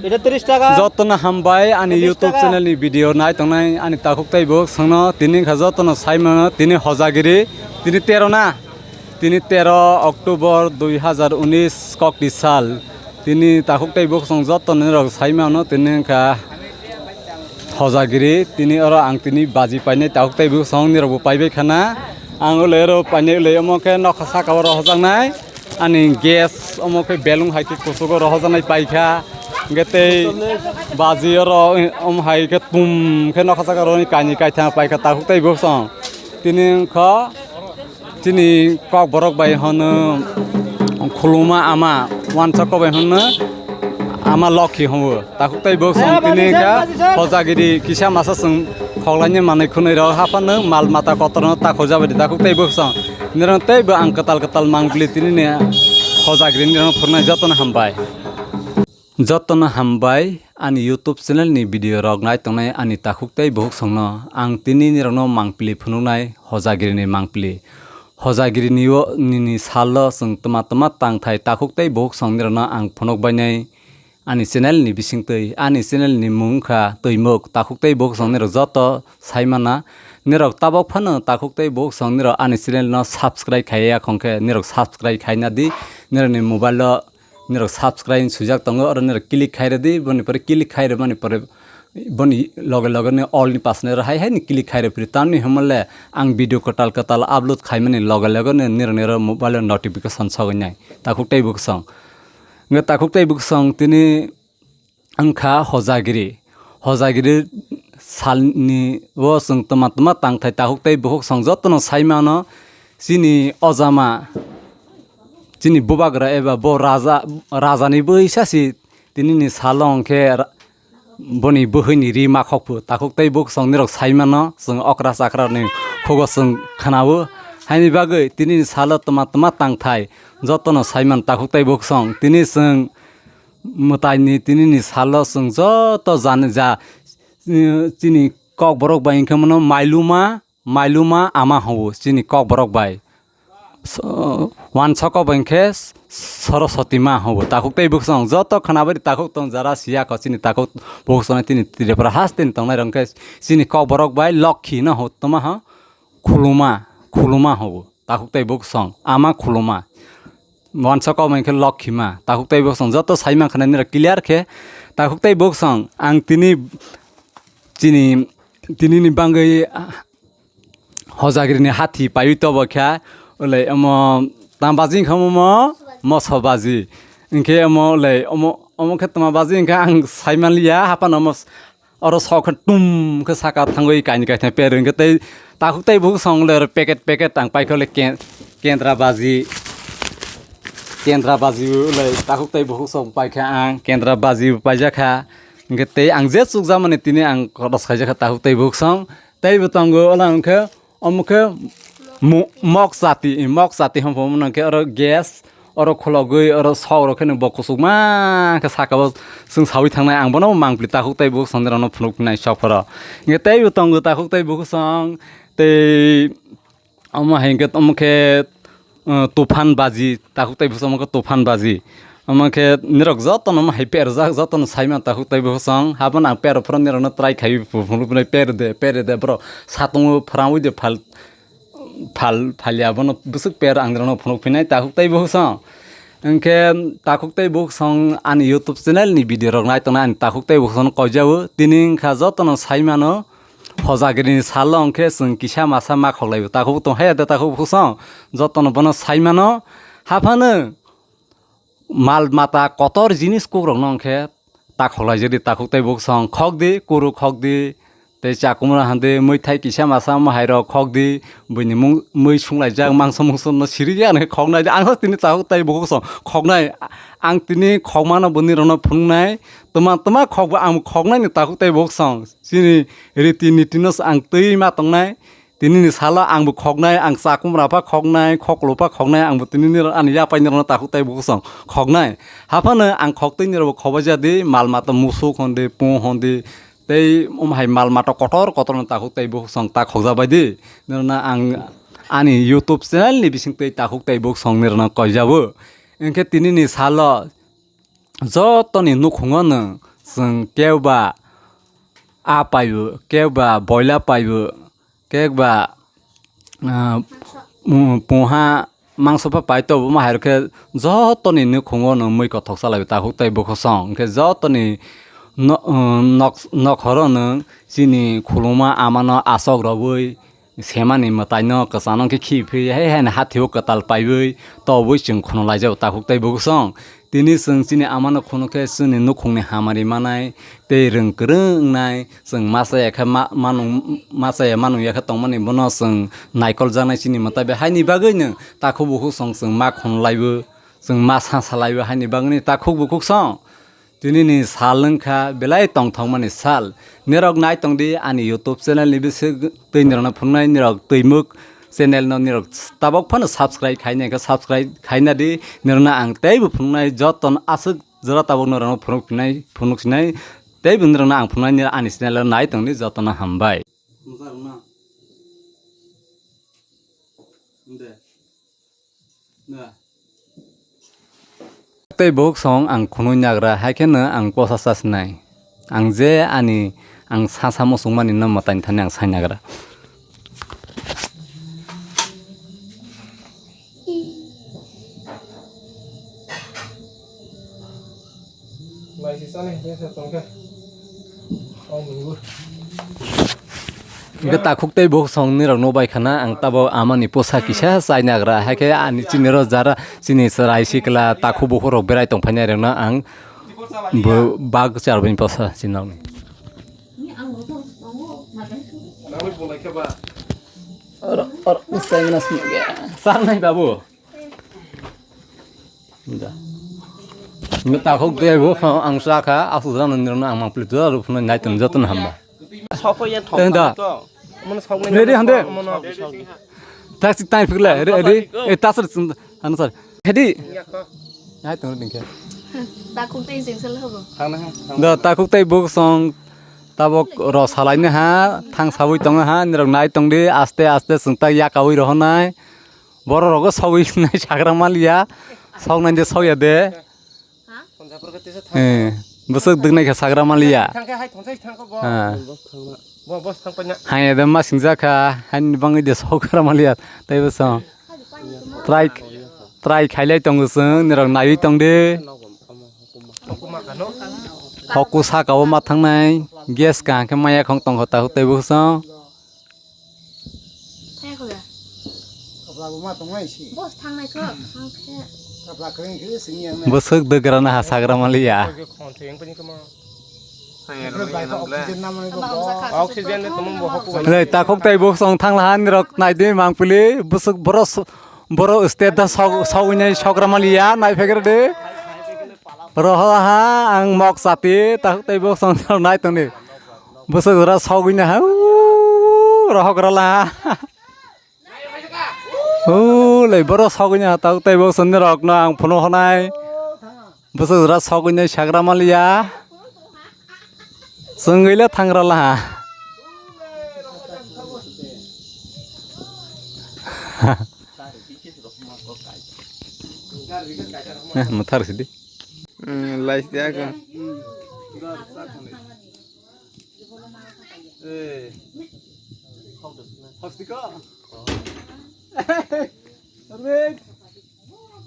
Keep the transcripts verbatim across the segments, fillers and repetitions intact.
এটা তিরিশ টাকা। Jotono hambai ani YouTube channel ni video nai tongnai ani takhuk tei bwkhwsongno. Tini wngkha jotono saimano tini hojagiri, tini tero na, tini tero October dui hazar unis kokti sal. Tini takhuk tei bwkhwsong jotono nirok saimano tini wngkha hojagiri. Tini oro ang tini baji painai takhuk tei bwkhwsong nirokbo paibai khana. Ang ulai oro painai ulai omo khe nokha saka o rohojaknai. Ani gas omo khe belung hai khe kuchugo rohojaknai paikha. Hingke tei baji oro omo hai khe tum khe nokha saka roni kainwi kaitham paikha takhuk tei bwkhwsong. Tini wngkha chini kokborok bai hono khuluma ama, wansok bai hono ama lokhi hono. Takhuk tei bwkhwsong tini wngkha hojagiri kisa masa chwng khoklaini manwi khwnwi rok haphano mal mata kotorno takhuk jabadi takhuk tei bwkhwsong. Nirok teibo ang kwtal kwtal mangpili tinini hojagiri nirok phwrwngnai jotono hambai. Jotono hambai ani YouTube channel ni video rok nai tongnai ani takhuk tei bwkhwsongno. Ang tini nirokno mangpili phunuknai hojagirini mangpili. Hojagirini o nini salo chwng twma twma tangthai takhuk tei bwkhwsong nirokno ang phunukbainai. Ani channel ni bisingtwi, ani channel ni mung wngkha Twimwk. Takhuk tei bwkhwsong nirok joto saimana. Nirok tabok phano takhuk tei bwkhwsong nirok ani channel no subscribe khaiya khongkhe nirok subscribe khaina di. Nirokni mobile o nirok subscribe swijak tongo, oro nirok click khai rwdi, boni pore click khai rwmani pore boni loge loge ni all ni pasne oro hai hai ni click khai rwphri. Tamni hwnmale ang video kwtal kwtal upload khaimani loge loge ni nirok nirok mobile o notification sogwi nai. Takhuk tei bwkhwsong. Hwnkhe takhuk tei bwkhwsong tini wngkha hojagiri. Hojagiri salni o chwng twma twma tangthai takhuk tei bwkhwsong jotono saimano chini ojama, chini bubagra eba bo raja, rajani bwisa si tinini salo hwnkhe ra-, boni bwhwini ri makhokphu takhuk tei bwkhwsong nirok saimano chwng okra chakra ni khugo chwng khwnao. Haini bagwi tinini salo twma twma tangthai jotono saiman takhuk tei bwkhwsong tini chwng mwtaini tinini salo chwng joto jani ja, eh, chini kokborok bai hwnkhe mono mailuma, mailuma ama hwnwo chini kokborok bai. So, wansoko bai hwnkhe Soroswati ma hwnwo. Takhuk tei bwkhwsong joto khwnabari takhuk tong jara siya kho chini takhuk bwkhwsong tini Tripura hasteni tongnai rok hwnkhe chini kokborok bai Lokhi no hwnwi tongma hwn khuluma, khuluma hwnwo. Takhuk tei bwkhwsong ama khuluma. Wansok kok hwnkhe Lokhi ma. Takhuk tei bwkhwsong joto sai mankha nai nirok clear khe. Takhuk tei bwkhwsong ang tini chini, tinini bangwi, ah, hojagrini hathi paiwi tobo kha. Ulai omo tambaji wngkha omo moso baji. Hwnkhe omo ulai omo, omo khe tama baji wngkha ang sai manliya haphano omo. Oro sok khe tum khe saka thangwi kaini kaithai per hwnkhe tei takhuk tei bwkhwsong le oro packet packet ang paikha le ke-, kendra baji, kendra baji le takhuk tei bwkhwsong paikha ang kendra baji paijakha. Hwnkhe tei ang je chukjakmani tini ang kotos khaijakha takhuk tei bwkhwsong tei bo tongo ola hwnkhe. Omo khe mo-, mok chati, mok chati hwnphaimano khe oro gas, oro khologwi, oro sok rok khe bo kuchukma khe saka o chwng saui thangnai. Ang bono mangpli takhuk tei bwkhwsong rokno phunuk phinai sok phoro. Hwnkhe teibo tongo takhuk tei bwkhwsong tei omo hai hwnkhe omo khe, uh, tuphan baji, takhuk tei bwkhwsong omo khe tuphan baji. Omo khe nirok jotono omo hai perjak, jotono saimano takhuk tei bwkhwsong. Haphano ang pero phoro nirokno try khai phunuknai, pero de, pero de, bro. Satungo phwrangwi de phal, phal, phalya bono bwswk pero ang nirokno phunuk phinai takhuk tei bwkhwsong. Hwnkhe takhuk tei bwkhwsong ani YouTube channel ni video rok nai tongnai ani takhuk tei bwkhwsongno koijao. Tini wngkha jotono saimano hojagrini salo hwnkhe chwng kisa masa ma khoklaibo. Takhuk tong hai de takhuk bwkhwsong jotono bono saimano. Haphano mal mata kotor jinis kukrokno hwnkhe ta khoklaijak di, takhuk tei bwkhwsong khok di, kuru khok di, tei chakumra han di, mwithai kisa masa mwhairok khok di, buini mung mui sunglaijak mangso mungso no siri ya hwnkhe khoknai di. Ang tini takhuk tei bwkhwsong khoknai, ang tini khokmano bwini rokno phunuknai, twma twma khokbo ang khoknai ni takhuk tei bwkhwsong chini riti niti no ang twi ma tongnai. Tinini salo ang bo khoknai, ang chakumra pha khoknai, khoklo pha khoknai, ang bo tinini ani yapai ni rokno takhuk tei bwkhwsong khoknai. Haphano ang khok tei ni rokbo khobajak di, mal mata musuk hon di, pung hon di, tei omo hai mal mata kotor kotor no takhuk tei bwkhwsong ta khokjak bai di. Nirokno ang ani YouTube channel ni bising twi takhuk tei bwkhwsong nirokno koijabo. Hwnkhe tinini salo Jotoni nukhungo nwng chwng kebo ba aa paibo, kebo ba boila paibo, kebo ba, ah, mm, puha mangso pha pai tobo ma hai rok khe jotoni nukhungo nwng mui kothok salai takhuk tei bukhuk song. Hwnkhe jotoni no-, um, nok-, nokhoro nwng chini khuluma amano asok rogwi semani mwtaino kwchano khe khibwi hai haino hathio kwtal paiwi tobwi chwng khunulaijao takhuk tei bukhuk song. Tini chwng chini amano khunukhe chini nukhungni hamari manai tei rwng kwrwng wngnai, chwng ma chaya khe ma-, manung, ma chaya manung ya khe tongmani bono chwng naikoljaknai chini mwtai bai. Haini bagwino takhuk bukhuk song chwng ma khunulaibo, chwng ma sa salaibo, haini bagwino takhuk bukhuk song. Tini ni sal wngkha belai tongthokmani sal. Nirok nai tongdi ani YouTube channel ni bising twi nirokno phunuknai, nirok twimuk channel no nirok tabok phano subscribe khaina khe subscribe khaina di, nirokno ang teibo phunuknai jotono aswk jora tabok norokno phunuk phinai, phunuk sinai, teibo norokno ang phunuknai, nirok ani channel o nai tongdi, jotono hambai. Tei bukhuk song ang khunui nagra, hai kheno ang posa sa sinai. Ang je ani, ang sa sa muchungmani no mwtai thani ang sai nagra. Hwnkhe takhuk tei bukhuk song nirok no bai khana, ang tabo amani posa kisa chai nagra, hai khe ani chini ro jara chini chwrai sikla takhuk bukhuk rok berai tong phainai rok no ang bo bag charbini posa chinokni. Oro, oro, chai na sini ge. Sar nai babu. Da. Nge takhuk tei bukhuk ang sa kha, aswk jora nang nirok no ang mangpili jora rw phano nai tong joto no hamba. Sokoi ya thok. Teng da. Mano sokoi. Ready hande? Mano sokoi. Tak sik tai phikle, re-, ready? Eh, tasar sin, ano sar. Ready? Nai tong ding khe. Takhuk tei jeng sel hobo. Da takhuk tei bukhuk song tabok ro salai na ha, thang sawi tong ha, nirok nai tong di, aste aste sung tak ya kawi rohonai. Borok rogo sogwi nai sagra maliya. Sok nai de sogya de. Eh, bwswk dwk nai kha sagra maliya. Thangkhe hai thongsa thangkho bo. Ah. Bo bos thangpaina. Hai de ma singjak kha, hai ni bangwi de sok gra maliya. Tei bwswk. Try, try khailai tongo chwng, nirok naiwi tong de. Hokuma kano. Hoku saka o ma thangnai. Gas kaham khe maya khong tongkho takhuk tei bwswk. Thaya kho ya? Kapla bo ma tongnai si. Boss thangnai kho, thang khe. Kapla kwrwng khe singya na. Bwswk dwgra na ha sagra maliya. Oxygen namani bo. Oxygen de tumung bo hoku. Hwlai takhuk tei bukhuk song thang laha nirok naidi mangpili bwswk boros, boro state da sok, sogwinai sogra maliya nai phegre de. Roho ha ang mok sati takhuk tei bukhuk song nai tongni. Bwswk jora sogwi na ha, uuu, rohok rala. Uuu, lei borok sogwi na ha, tabuk tei bo sonni rok no ang phunu honai. Bwswk jora sogwi na sagra maliya. Swngwi le thang rala ha. Eh, mwthar sidi. Hmm, lai sidi ako. Eh. Hostika. Arvind.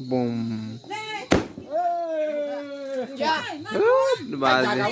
Boom. Eh. Baje.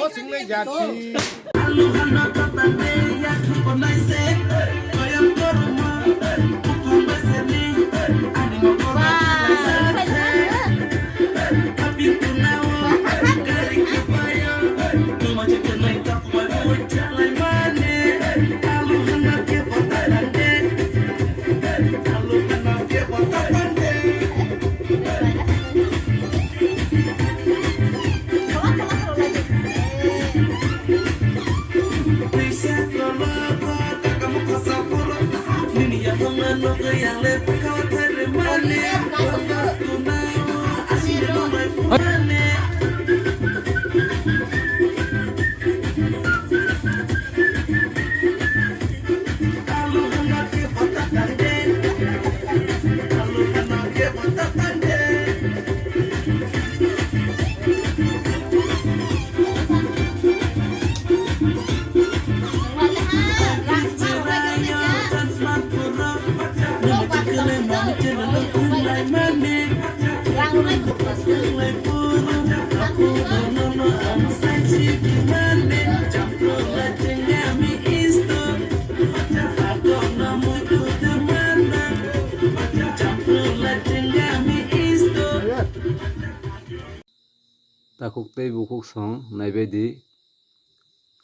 Khuk tei bukhuk song naibaidi,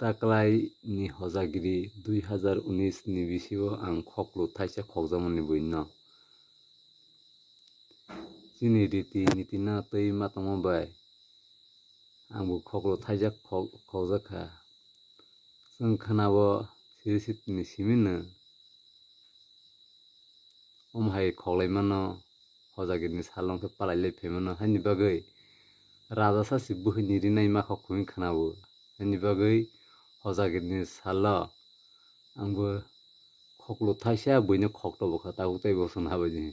taklaini hojagiri dui hazar unis ni bisingo ang khoklo thaisa khokjakmani buino. Chini riti nitino twi ma tongma bai angbo khoklo thaijak khok-, khokjak kha. Chwng khnabo siri sitini simino. Omo hai khoklai mano, hojagirni salo wngkhe palai lai phai mano. Haini bagwi raja sasi buhini rinai ma khok hwnwi khnabo. Haini bagwi hojagirni salo angbo khoklo thaisa buino khok tobo kha, tabuk tei bo chwng habaidi.